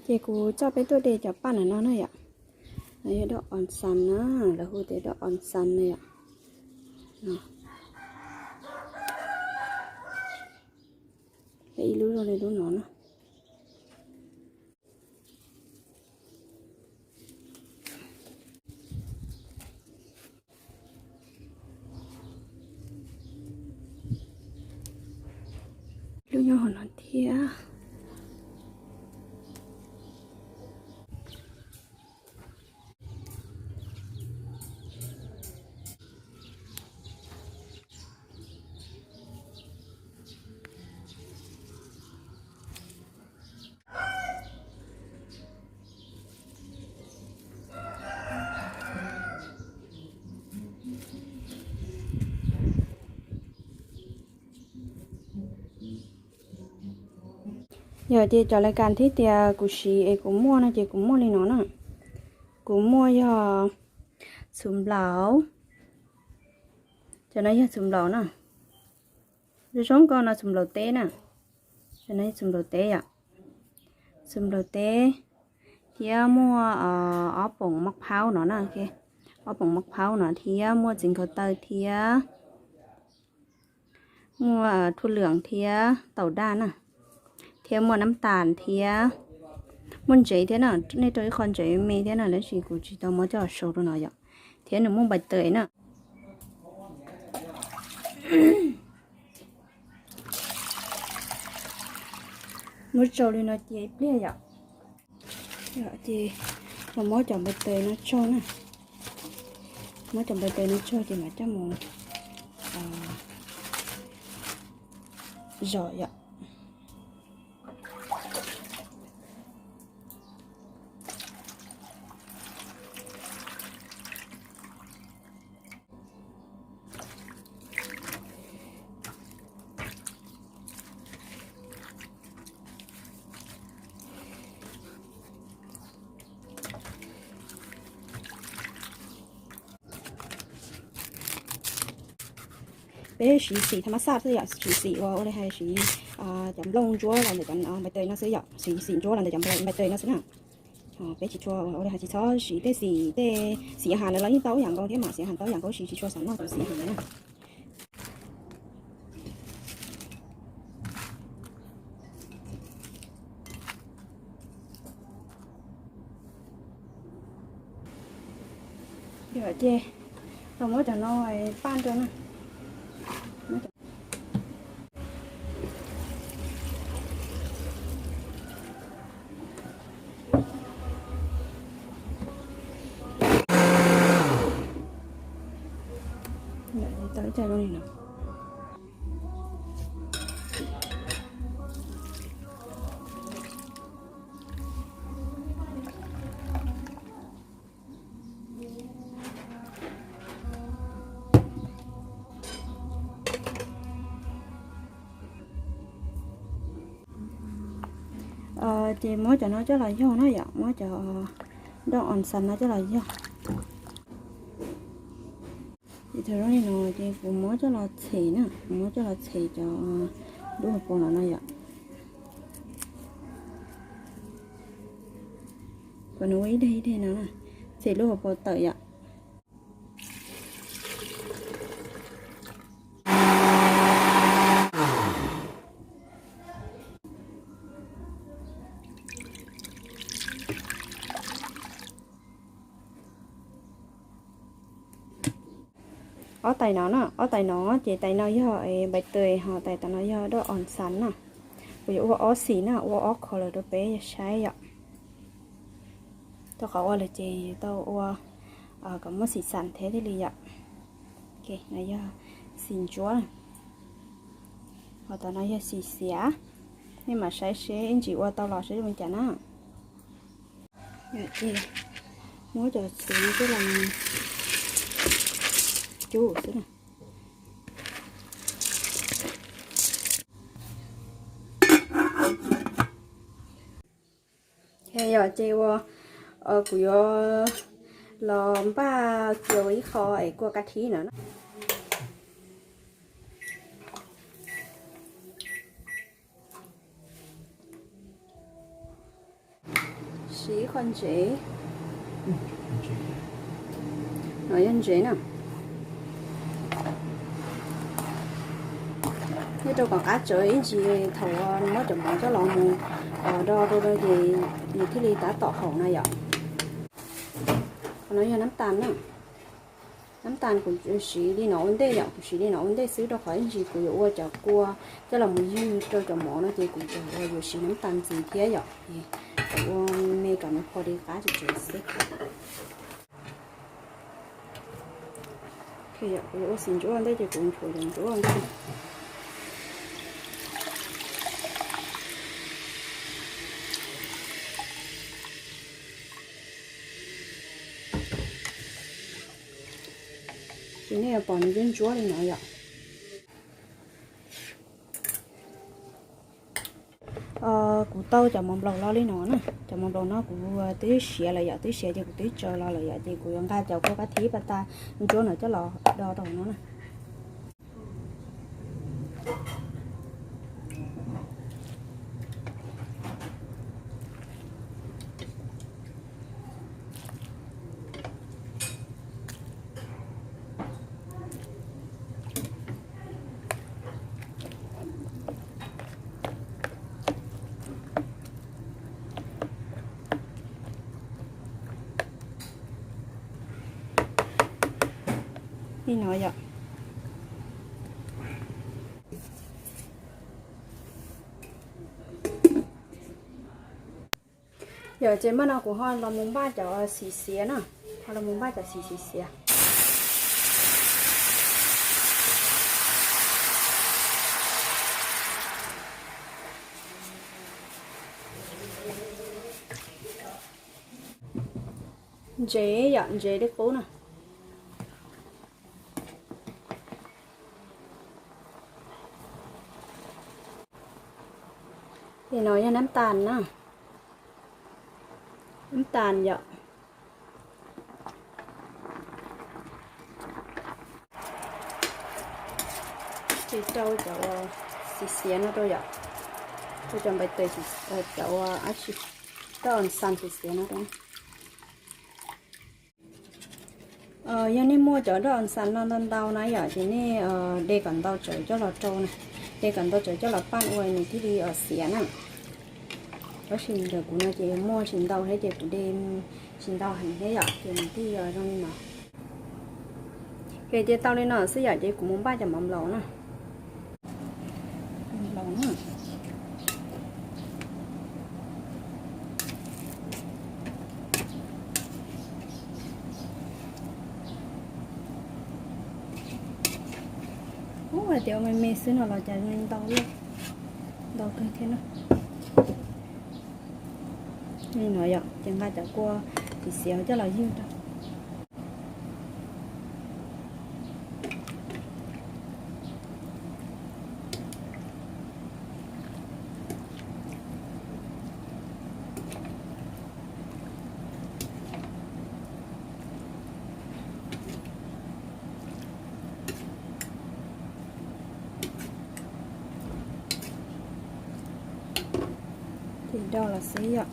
Ces kuv coj peb tuaj de cov paj no no na yom. No yog doj on xas na, lawv hu tias doj on xas na yom. Ib lub zoo li lub no na. Lub nyob hauv no thiab. Yog ces cov lais kas thiab tias kuv siv es kuv muaj no ces kuv muaj li no na. Kuv muaj yog txhuv nplaum, cov no yog txhuv nplaum na. Zoo zoo nkauj no txhuv nplaum teb na. Cov no yog txhuv nplaum teb yom. Txhuv nplaum teb thiab muaj ob poom maj phaub no na. Ob poom maj phaub no thiab muaj txiv nkhaus taw thiab muaj thuj lwm thiab taum daj na, thiab muaj nab tas thiab muaj ntsev thiab na. Nej rau ib qho ntsev me thiab na, tab sis kuv tsis tau muab coj sau rau no yom. Thiab nws muaj npais taws na. Muab tsau li no cia ib pliag yom. Ces los muab cov npais taws no tsau na. Muab cov npais taws no tsau ces mam coj mus zom yom. Peb siv xim tham mas xaj xwb yom, siv xim uas ua li hais siv cov nplooj ntsuab los ntawm cov npais taws no xwb yom, siv xim ntsuab los ntawm cov npais taws no xwb na. Peb tsis tshua ua li hais tsis txhob siv tej xim, tej xim has lawv los yeej tau ib yam nkaus thiab mas, xim has tau ib yam nkaus, siv tsis tshua xav noj tus xim has na. Yog ces los muab cov no paj rau na. Tau ib co zoo li no. Ces muab cov no coj los yog na yom, muab cov doj on xas no coj los yog. Ces thaum zoo li no ces kuv muab coj los txhem na, kuv muab coj los txhem cov lub hauv paus no no yom. Kom nws ua ib daim ib daim no, txhem lub hauv paus tawm yom. Ob tais no na, ob tais no ces tais no yog npais taws, ho tais no yog doj on xas na. Kuv yuav ua ob xim na, ua ob color rau peb saib yom. Tau qhov ua lawm ces tau ua kom muaj xim xas thiab thiaj li yom. No yog xim ntsuab, ho tom no yog xim xiav. Nej mam saib seb ib ntsis ua tau los saib zoo li cas na. Ces muab cov txhuv no coj los cub xwb na. Yog ces ua, kuv yuav los npaj cia ua ib qho es kua ka thib no na. Siv ib qho ntsev. No yog ntsev na. Nyob rau kom qab tsawv ib ntsis thaum muab cov mov coj los mus do rau ces nws thiaj li tab tom haum na yom. Qhov no yog nab tas na. Nab tas kuv siv li no ua ntej yom, kuv siv li no ua ntej xwb rau qhov ib ntsis kuv yuav ua cov kua coj los mus ywg rau cov mov no ces kuv yuav siv nab tas ntxiv thiab yom. Kuv ua me kom nws qhuav li qab tsawv xwb. Kuv yuav ua xim ntsuab ua ntej ces kuv nchuav cov ntsuab ua ntej. Ces nej yuav pom nws ntsuab ntsuab li no yom. Kuv tau cov mov nplaum los li no na, cov mov nplaum no kuv twb siav lawm yom, twb siav ces kuv twb tsaws los lawm yom, ces kuv yuav nqa cov kua kab thib pas tas ntsuab no coj los do rau no na. Li no yom. Yom, ces mas no kuv ho los mus npaj cov xim xiav na, ho los mus npaj cov xim xim xiav. Ntsev yom, ntsev li qub na. Li no yog nab tas na, nab tas yom. Ces rau cov xim xiav no rau yom, rau cov npais tes, cov dab on xas xim xiav no rau. Yog nej muaj cov dab on xas no ntau ntau na yom, ces nej de kom ntau tsawv coj los rau na, de kom ntau tsawv coj los paj ua nws thiaj li xiav na. Tab sis ntawm kuv no ces muaj tsis ntau thiab ces kuv de tsis ntau heev thiab yom, ces nws thiaj zoo li no. Ces tau li no xwb yom, ces kuv mus npaj cov mov nplaum na. Ub, hais tias ua me me xwb no los cas ntau, ntau kawg thiab na. Li no yom, ces nqa cov kua xim xiav coj los ywg rau. Ces do los xwb yom.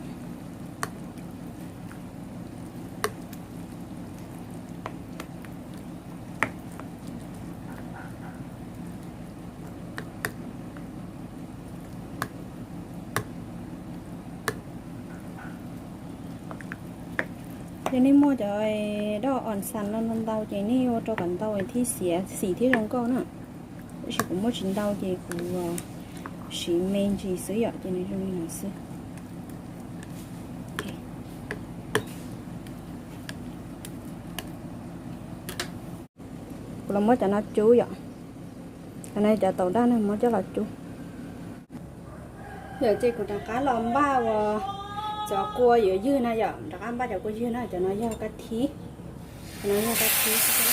Yog nej muaj cov dab on xas no ntau ntau ces nej ua rau kom ntau thiaj xiav xim thiab zoo nkauj na. Tab sis kuv muaj tsis ntau ces kuv siv me ntsis xwb yom, ces nws zoo li no xwb. Kuv los muab cov no cub yom. Cov no cov taum daj no muab coj los cub. Yom, ces kuv rov qab los npaj ua cov kua yuav ywg na yom, rov qab npaj cov kua ywg na, cov no yog kab thib. Cov no yog kab thib xwb.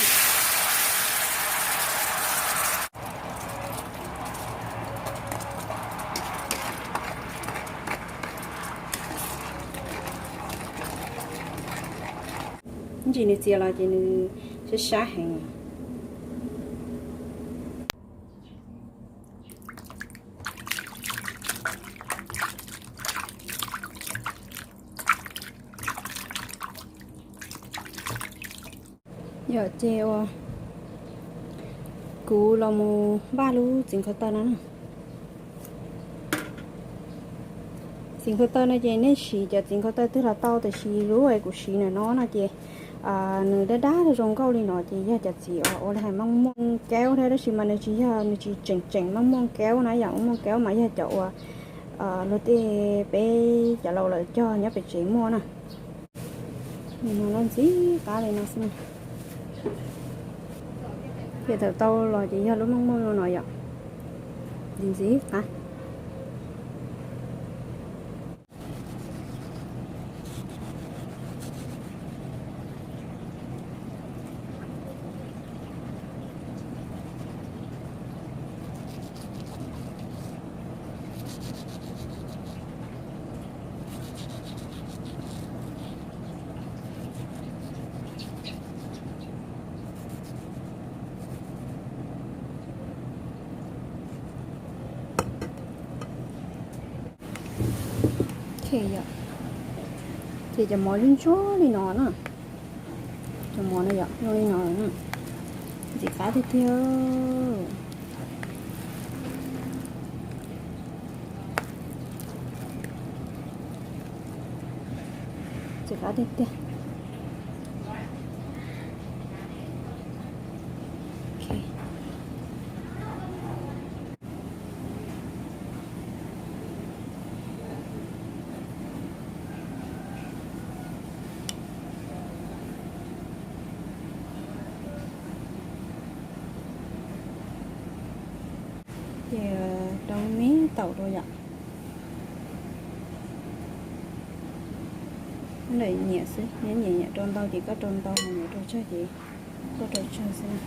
Ntsis nws txias los ces nws sab sab heev. Yog ces uas kuv los mus npaj lub txiv nkhaus taw no na. Txiv nkhaus taw no ces nej siv cov txiv nkhaus taw twg los tau, tiam sis lub uas kuv siv ntawm no no ces nws dab dab zoo nkauj li no ces yog cov txiv uas ua li hais maj muaj kaub thiab, tab sis mas nws tsis yog, nws tsis tseem tseem maj muaj kaub na yom. Maj muaj kaub mas yog cov uas luag tej peb cov laus lawv cog nyob pem tsev muaj na. Nws no loj ntxim qab li no xwb na. Ces thaum tau los ces yog lub maj muaj no yom. Ntxim ntxim qab. Ces cov mov ntsuab ntsuab li no na. Cov mov no yom, zoo li no na. Ntxim qab tiag tiag. Ntxim qab tiag tiag. Ces rau me taum rau yom. Ntawm nyiam xwb, nyiam nyiam rau ntau ces koj rau ntau, nyiam rau tsawg ces koj rau tsawg xwb na.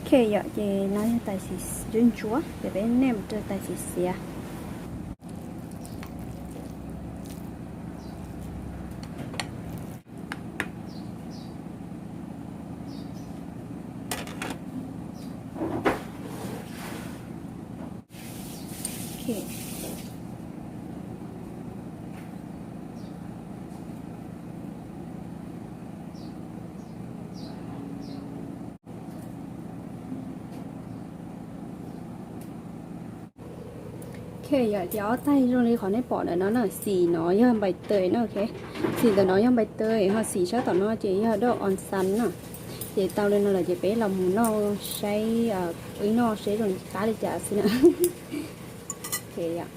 Ok yom, ces no yog tais xis ntsuab ntsuab, ces peb nej mus rau tais xis xiav. Ok yom, ces ob taig zoo li qhov nej pom ntawm no na, xim no yog npais taws na, ok. Xim ntawm no yog npais taws, ho xim sab tom no ces yog doj on xan na. Ces tau li no lawm ces peb los mus noj saib, wb noj seb zoo qab li cas xwb na. Ok yom.